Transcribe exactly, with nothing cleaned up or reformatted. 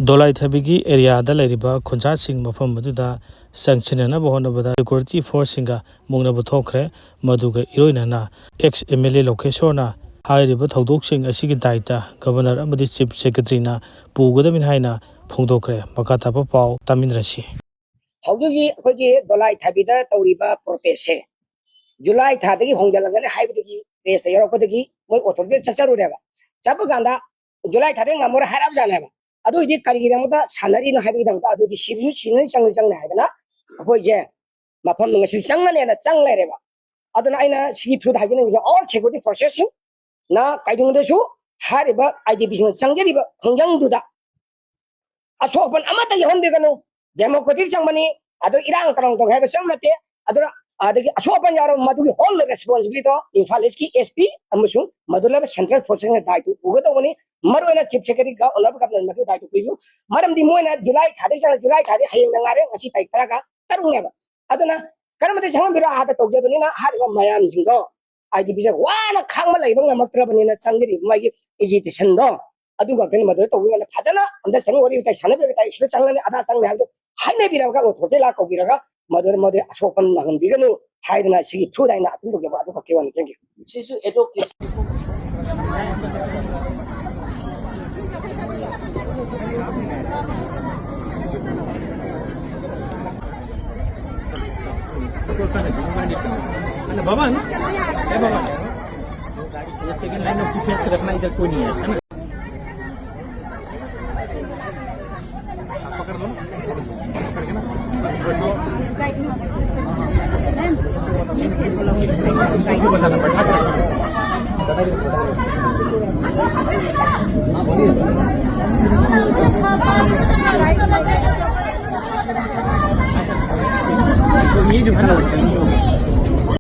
ꯗꯣꯂꯥꯏꯊꯥꯕꯤꯒꯤ ꯑꯦꯔꯤꯌꯥꯗ ꯂꯩꯔꯤꯕ ꯈꯨꯟꯖꯥꯁꯤꯡ ꯃꯐꯝ ꯑꯗꯨꯗ ꯆꯪꯁꯤꯟꯅꯅꯕ ꯍꯣꯠꯅꯕꯗ ꯁꯦꯀ꯭ꯌꯨꯔꯤꯇꯤ ꯐꯣꯔꯁꯁꯤꯡꯒ ꯃꯨꯛꯅꯕ ꯊꯣꯛꯈ꯭ꯔꯦ꯫ ꯃꯗꯨꯒ ꯏꯔꯣꯏꯅꯅ ꯑꯦꯛꯁ ꯑꯦꯝ ꯑꯦꯜ ꯑꯦ ꯂꯣꯀꯦꯁꯣꯔꯅ ꯍꯥꯏꯔꯤꯕ ꯊꯧꯗꯣꯛꯁꯤꯡ ꯑꯁꯤꯒꯤ ꯗꯥꯏꯇ ꯒꯕꯔꯅꯔ ꯑꯃꯗꯤ ꯆꯤꯐ ꯁꯦꯀ꯭ꯔꯦꯇꯔꯤꯅ ꯄꯨꯒꯗꯕꯅꯤ ꯍꯥꯏꯅ ꯐꯣꯡꯗꯣꯛꯈ꯭ꯔꯦ꯫ ꯃꯈꯥ ꯇꯥꯕ ꯄꯥꯎ ꯇꯥꯃꯤꯟꯅꯔꯁꯤ꯫ ꯍꯧꯖꯤꯛ ꯍꯧꯖꯤꯛ ꯑꯩꯈꯣꯏꯒꯤ ꯗꯣꯂꯥꯏ ꯊꯥꯕꯤꯗ ꯇꯧꯔꯤꯕ ꯄ꯭ꯔꯣꯇꯦꯁꯁꯦ ꯖꯨꯂꯥꯏ ꯊꯥꯗꯒꯤ ꯍꯣꯡꯖꯤꯜꯂꯛꯀꯅꯤ ꯍꯥꯏꯕꯗꯒꯤ ꯄ꯭ꯔꯦꯁꯇ ꯌꯧꯔꯛꯄꯗꯒꯤ ꯃꯣꯏ ꯑꯣꯊꯣꯔꯤꯇꯤ ꯆꯠꯆꯔꯨꯔꯦꯕ꯫ ꯆꯠꯄ ꯀꯥꯟꯗ ꯖꯨꯂꯥꯏ ꯊꯥꯗꯒꯤ ꯉꯝꯃꯔꯣꯏ ꯍꯥꯏꯔꯛꯑꯕꯖꯥꯠꯅꯦꯕ꯫ ꯑꯗꯨ ꯑꯣꯏꯗꯤ ꯀꯔꯤꯒꯤꯗꯃꯛꯇ ꯁꯥꯟꯅꯔꯤꯅꯣ ꯍꯥꯏꯕꯒꯤꯗꯃꯛꯇ ꯑꯗꯨꯗꯤ ꯁꯤꯔꯁꯨ ꯁꯤꯅꯅꯤ, ꯆꯪꯅꯤ ꯆꯪꯅꯤ ꯍꯥꯏꯗꯅ ꯑꯩꯈꯣꯏꯁꯦ ꯃꯐꯝ ꯉꯁꯤ ꯆꯪꯉꯅꯦꯅ ꯆꯪ ꯂꯩꯔꯦꯕ꯫ ꯑꯗꯨꯅ ꯑꯩꯅ ꯁꯤꯒꯤ ꯊ꯭ꯔꯨꯗ ꯍꯥꯏꯖꯅꯤꯡꯉꯤꯁꯦ, ꯑꯣꯜ ꯁꯦꯀ꯭ꯌꯨꯔꯤꯇꯤ ꯐꯣꯔꯁꯦꯁꯁꯤꯡꯅ ꯀꯩꯗꯧꯉꯩꯗꯁꯨ ꯍꯥꯏꯔꯤꯕ ꯑꯥꯏ ꯗꯤ ꯄꯤꯁꯤꯡꯅ ꯆꯪꯖꯔꯤꯕ ꯈꯣꯡꯖꯪꯗꯨꯗ ꯑꯁꯣꯛ ꯑꯄꯟ ꯑꯃꯠꯇ ꯌꯥꯎꯍꯟꯕꯤꯒꯅꯨ꯫ ꯗꯦꯃꯣꯀ꯭ꯔꯦꯇꯤꯛ ꯆꯪꯕꯅꯤ, ꯑꯗꯣ ꯏꯔꯥꯡ ꯇꯧꯔꯝ ꯇꯧꯒꯦ ꯍꯥꯏꯕ ꯆꯪꯕ ꯅꯠꯇꯦ꯫ ꯑꯗꯨꯅ ꯑꯗꯒꯤ ꯑꯁꯣꯛ ꯑꯄꯟ ꯌꯥꯎꯔꯕ ꯃꯗꯨꯒꯤ ꯍꯣꯜ ꯔꯦꯁꯄꯣꯟꯁꯤꯕꯤꯂꯤꯇꯤꯗꯣ ꯏꯝꯐꯥꯜ ꯏꯁꯀꯤ ꯑꯦꯁ ꯄꯤ ꯑꯃꯁꯨꯡ ꯃꯗꯨ ꯂꯩꯕ ꯁꯦꯟꯇ꯭ꯔꯦꯜ ꯐꯣꯔꯁꯁꯤꯡꯅ ꯗꯥꯏꯇ꯭ꯋ ꯄꯨꯒꯗꯧꯕꯅꯤ꯫ ꯃꯔꯨꯑꯣꯏꯅ ꯆꯤꯐ ꯁꯦꯀ꯭ꯔꯦꯇꯔꯤꯒ ꯑꯣꯅꯔꯦꯕꯜ ꯒꯕꯔꯅꯔ ꯃꯗꯨ ꯗꯥꯏꯇ꯭ꯋ ꯄꯤꯕꯤꯌꯨ꯫ ꯃꯔꯝꯗꯤ ꯃꯣꯏꯅ ꯖꯨꯂꯥꯏ ꯊꯥꯗꯒꯤ ꯆꯪꯉ-, ꯖꯨꯂꯥꯏ ꯊꯥꯗꯤ ꯍꯌꯦꯡꯗ ꯉꯥꯏꯔꯦ, ꯉꯁꯤ ꯇꯥꯔꯤꯛ ꯇꯔꯥꯒ ꯇꯔꯨꯛꯅꯦꯕ꯫ ꯑꯗꯨꯅ ꯀꯔꯝꯕꯗ ꯆꯪꯍꯟꯕꯤꯔꯣ ꯑꯥꯗ ꯇꯧꯖꯕꯅꯤꯅ ꯍꯥꯏꯔꯤꯕ ꯃꯌꯥꯝꯁꯤꯡꯗꯣ ꯑꯥꯏ ꯗꯤ ꯄꯤꯁꯦ ꯋꯥꯅ ꯈꯥꯡꯕ ꯂꯩꯕ ꯉꯝꯃꯛꯇ꯭ꯔꯕꯅꯤꯅ ꯆꯪꯖꯔꯤꯕ ꯃꯥꯒꯤ ꯑꯦꯖꯤꯇꯦꯁꯟꯗꯣ ꯑꯗꯨ ꯉꯥꯛꯇꯅꯤ꯫ ꯃꯗꯨꯗ ꯇꯧꯕꯤꯌꯣꯅ ꯐꯖꯅ ꯑꯟꯗꯔꯁꯇꯦꯟꯗꯤꯡ ꯋꯥꯔꯤ ꯋꯥꯇꯥꯏ ꯁꯥꯟꯅꯕꯤꯔꯒ ꯇꯥꯏ ꯁꯤꯗ ꯆꯪꯂꯅꯤ, ꯑꯗꯥ ꯆꯪꯂꯅꯤ ꯍꯥꯏꯕꯗꯣ ꯍꯥꯏꯅꯕꯤꯔꯒ ꯑꯣꯊꯣꯔꯤꯇꯤ ꯂꯥꯛ ꯀꯧꯕꯤꯔꯒ ꯃꯗꯨꯗ ꯃꯗꯨ ꯑꯁꯣꯛꯄ ꯅꯪꯍꯟꯕꯤꯒꯅꯨ ꯍꯥꯏꯗꯅ ꯁꯤꯒꯤ ꯊ꯭ꯔꯨꯗ ꯑꯩꯅ ꯑꯗꯨꯝ ꯇꯧꯖꯕ ꯑꯗꯨ ꯈꯛꯀꯤ ꯋꯥꯅꯤ꯫ Thank you꯫ ꯁꯤꯁꯨ ꯑꯦꯗꯚꯣꯀꯦꯁꯤ꯫ Ano, baba, no? Eh, baba. Second line of defense रखना इधर कोई नहीं है, है ना? ये जो है ना,